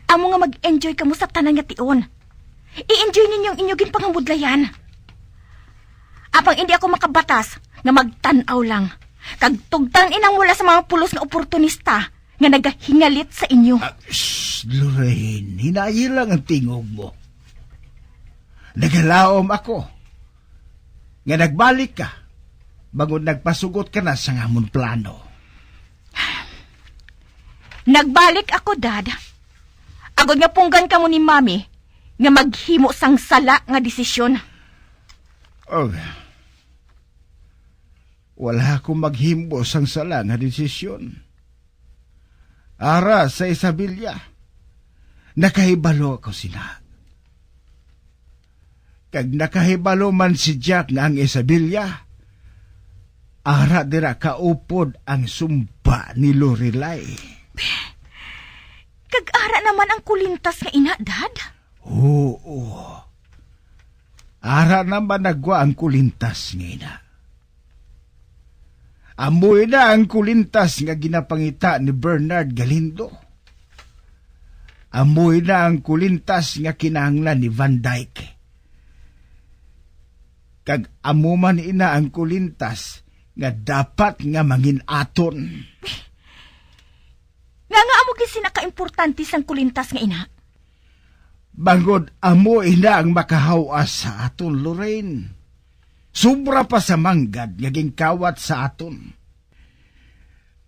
amo nga mag-enjoy kamo sa tanan nga tion. I-enjoy ninyo ang inyo ginpangabudlayan. Apang indi ako makabatas nga magtan-aw lang kag tugtan inang wala sa mga pulos nga oportunista nga nagahingalit sa inyo. Ah, shh, Lorraine, hinayi lang ang tingog mo. Nagalaom ako nga nagbalik ka bangod nagpasugot ka na sa amon plano. Nagbalik ako, Dad, agod nga punggan kamo ni Mami nga maghimo sang sala nga desisyon. Oh. Wala ako maghimo sang sala nga desisyon. Ara sa Isabela, nakahibalo ako sina. Kag nakahibalo man si Jack nga ang Isabela, ara dira kaupod ang sumpa ni Lorelai. Kag ara naman ang kulintas nga ina, Dad? Oo. Ara naman nagwa ang kulintas nga ina. Amo na ang kulintas nga ginapangita ni Bernard Galindo. Amo na ang kulintas nga kinahanglan ni Van Dyke. Kag amo man ina ang kulintas nga dapat nga mangin-aton. Nga nga amo gid sina kaimportante sang kulintas nga ina? Bangod amo ina ang makahaw-as sa aton, Lorraine. Sobra pa sa manggad nga ginkawat sa aton.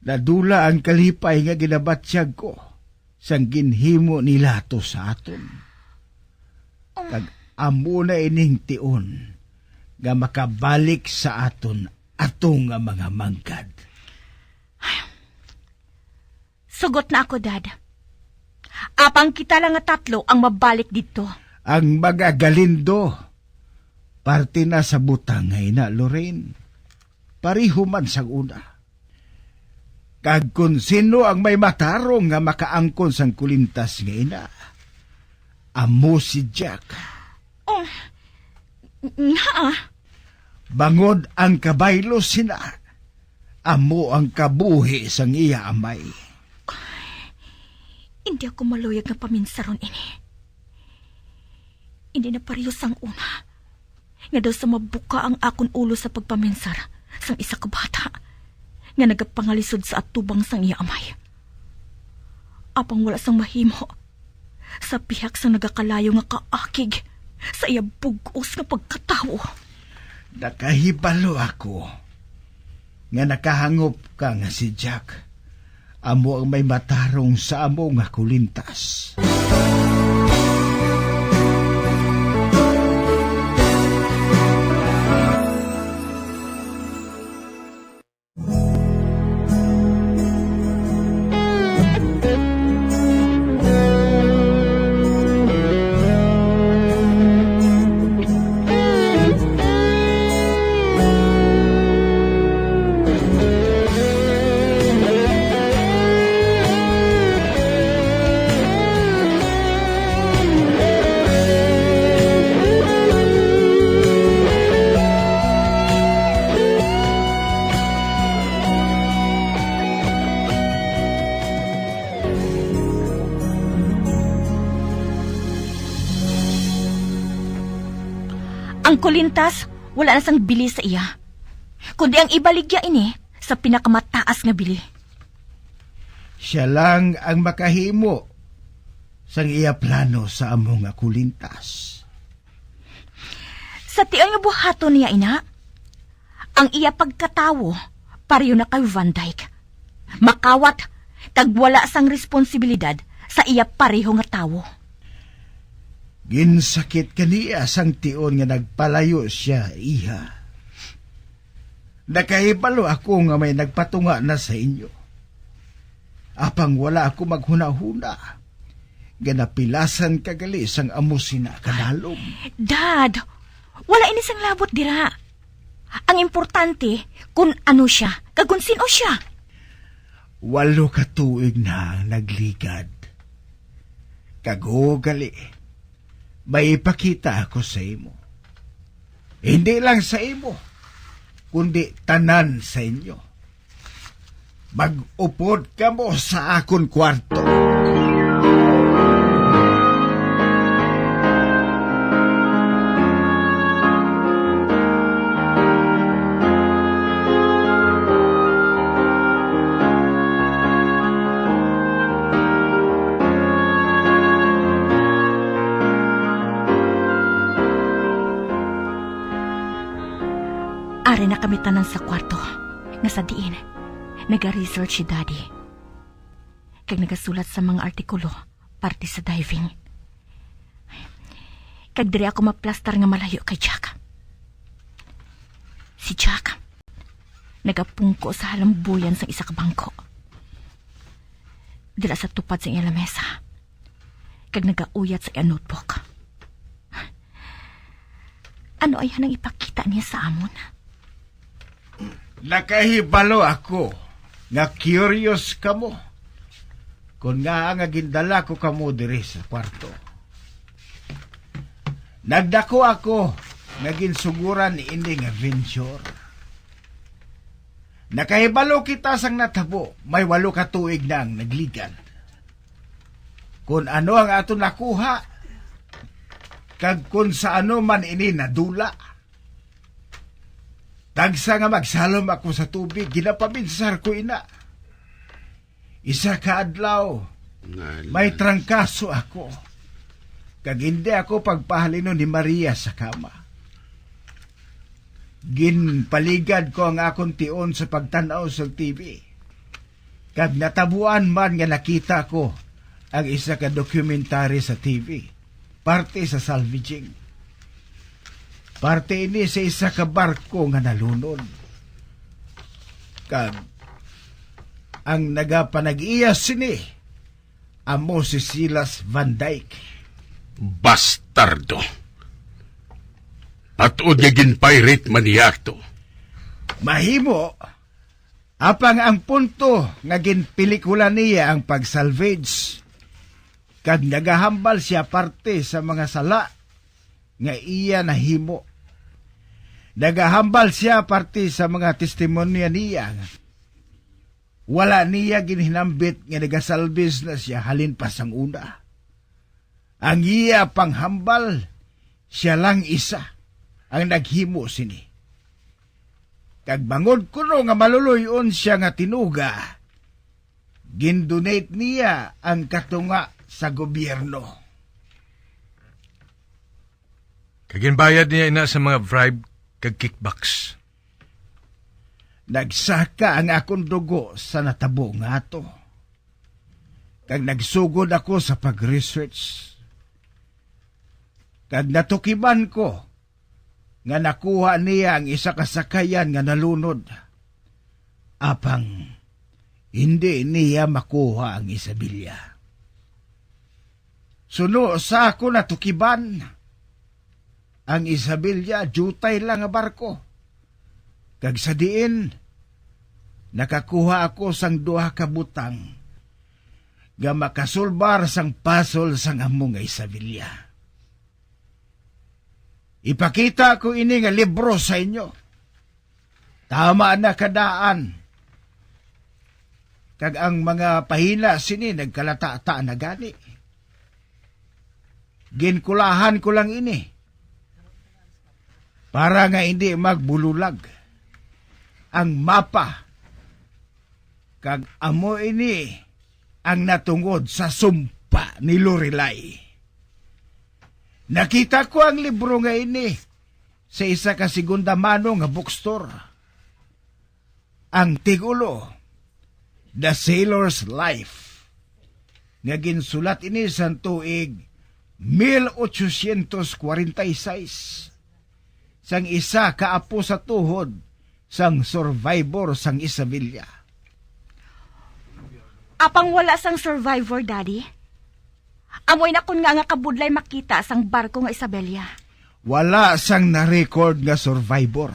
Nadula ang kalipay nga ginabatyag ko sang ginhimo nila to sa aton. Um. Kag amo na ining tion nga makabalik sa aton ato nga mga manggad. Sugot na ako, Dad. Apang kita lang nga tatlo ang mabalik didto. Ang mga Galindo, parte na sa butang nga ina, Lorraine. Pareho man sang una. Kag kon sino ang may matarong nga makaangkon sang kulintas nga ina, amo si Jack. Oh, nga? Bangod ang kabaylo sina, amo ang kabuhi sang iya amay. Hindi ako maluyag nga paminsaron ini. Hindi na pareho sang una, nga daw sa mabuka ang akon ulo sa pagpaminsar sang isa ka bata nga nagapangalisod sa atubang sang iya amay. Apang wala sang mahimo sa bihak sang nagakalayo nga kaakig sa iya bug-os nga pagkatawo. Nakahibalo ako nga nakahangop ka nga si Jack amo ang may matarong sa amo nga kulintas. Ang kulintas, wala na sang bili sa iya, kundi ang ibaligya ini sa pinakamataas nga bili. Siya lang ang makahimo sang iya plano sa amo nga kulintas. Sa tion nga buhaton niya ina, ang iya pagkatawo pareho na kay Van Dyke. Makawat kag wala sang responsibilidad sa iya pareho nga tawo. Ginsakit ka niya sang tion nga nagpalayo siya, iha. Nakahibalo ako nga may nagpatunga na sa inyo. Apang wala ako maghunahuna nga napilasan ka gali sang amo sina kadalom. Dad, wala ini sang labot dira. Ang importante, kun ano siya, kag kun sin-o siya. Walo ka tuig na ang nagligad. Kag huwag gali, may ipakita ako sa imo. Hindi lang sa imo, kundi tanan sa inyo. Mag-upod kamo sa akon kwarto. Ari na kami tanan sa kwarto, nga sa diin naga-research si Daddy, kag nagasulat sa mga artikulo parte sa diving. Kag diri ako maplastar nga malayo kay Jack. Si Jack nagapungko sa halambuyan sang isa ka bangko, dira sa tupad sang iya lamesa, kag nagauyat sa iya notebook. Ano ay hanang ipakita niya sa amon? Nakahibalo ako nga curious kamo kon ngaa nga gindala ko kamo diri sa kwarto. Nagdako ako nga ginsuguran ini nga venture. Nakahibalo kita sang natabo, may walo ka tuig na ang nagligad. Kon ano ang aton nakuha, kag kon sa ano man ini nadula. Tagsa nga magsalom ako sa tubig, ginapaminsar ko ina. Isa ka adlaw, may trangkaso ako, kag hindi ako pagpahalinon ni Maria sa kama. Ginpaligad ko ang akon tion sa pagtan-aw sa T V, kag natabuan man nga nakita ko ang isa ka documentary sa T V, parte sa salvaging. Parte ini sa isa ka barko nga nalunod. Kag ang nagapanag-iya sini amo si Silas Van Dyke. Bastardo! At-od nga gin-pirate man niya to. Mahimo, Apang ang punto nga ginpelikula niya ang pag-salvage, kag nagahambal sia parte sa mga sala nga iya nahimo. Nagahambal sia parte sa mga testimonya niya nga wala niya ginhinambit nga nagasalbis na sia halin pa sang una. Ang iya panghambal, sia lang isa ang naghimo sini. Kag bangod kuno nga maluloy-on sia nga tinuga, gindonate niya ang katunga sa gobyerno. Kag ginbayad niya ina sa mga bribe kag kickbacks. Nagsaka ang akon dugo sa natabo nga ato, kag nagsugod ako sa pag-research, kag natukiban ko nga nakuha niya ang isa ka sakayan nga nalunod, apang hindi niya makuha ang Isabela. Suno sa ako natukiban, ang Isabela diutay lang nga barko, kag sa diin nakakuha ako sang duha ka butang nga makasulbar sang pasol sang amo nga Isabela. Ipakita ko ini nga libro sa inyo. Tama na kadaan, kag ang mga pahina sini nagkalatata na gani. Ginkulahan ko lang ini para nga hindi magbululag ang mapa, kag amo ini ang natungod sa sumpa ni Lorelai. Nakita ko ang libro nga ini sa isa ka segunda mano nga bookstore. Ang titulo, The Sailor's Life, nga ginsulat ini sa tuig mil ochocientos kwarenta y seis sang isa ka apo sa tuhod sang survivor sang Isabela. Apang wala sang survivor, Daddy? Amoy nakon nga nga kabudlay makita sang barko nga Isabela. Wala sang na-record nga survivor.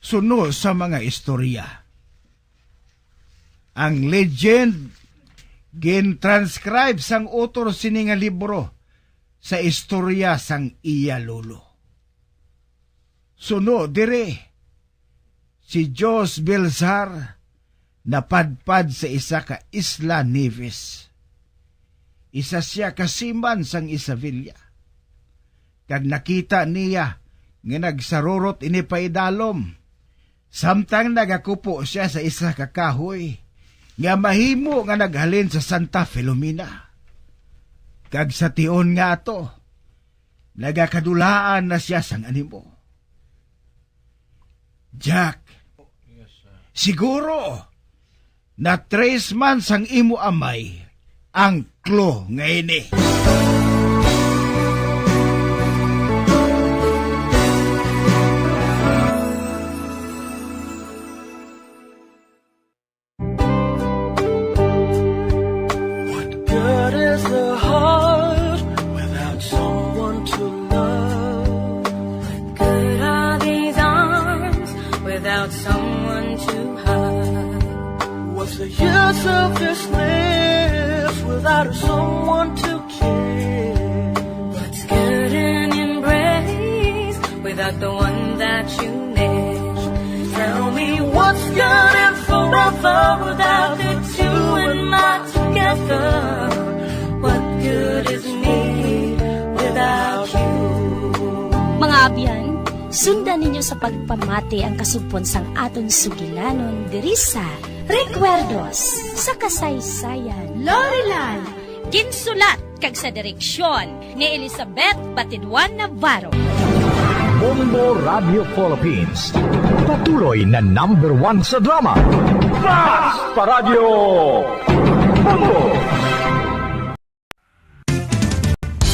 Suno sa mga istorya, ang legend gin-transcribe sang author sini nga libro sa istorya sang iya lolo. Suno diri, si Jos Belzar napadpad sa isa ka isla Nevis. Isa sia ka seaman sang Isabela, kag nakita niya nga nagsarurot ini paidalom, samtang nagakupo sia sa isa ka kahoy nga mahimo nga naghalin sa Santa Filomena. Kag sa tion nga ato, nagakadulaan na sia sang animo. Jack, siguro na-trace man sang imo amay ang clue nga ini. What good is the heart without someone to love? What good are these arms without someone to hug? What's the use of this lips without someone to kiss? What's good an embrace without the one that you miss? Tell me what's good and forever without the two and not together? What good is me without you? Mga abyan, sundan ninyo sa pagpamati ang kasugpon sang aton sugilanon diri sa Recuerdos sa Kasaysayan. Lorelan, ginsulat kag sa direksyon ni Elizabeth Batiduan Navarro. Bombo Radio Philippines, patuloy na number one sa drama. Fast Paradyo! Bombo!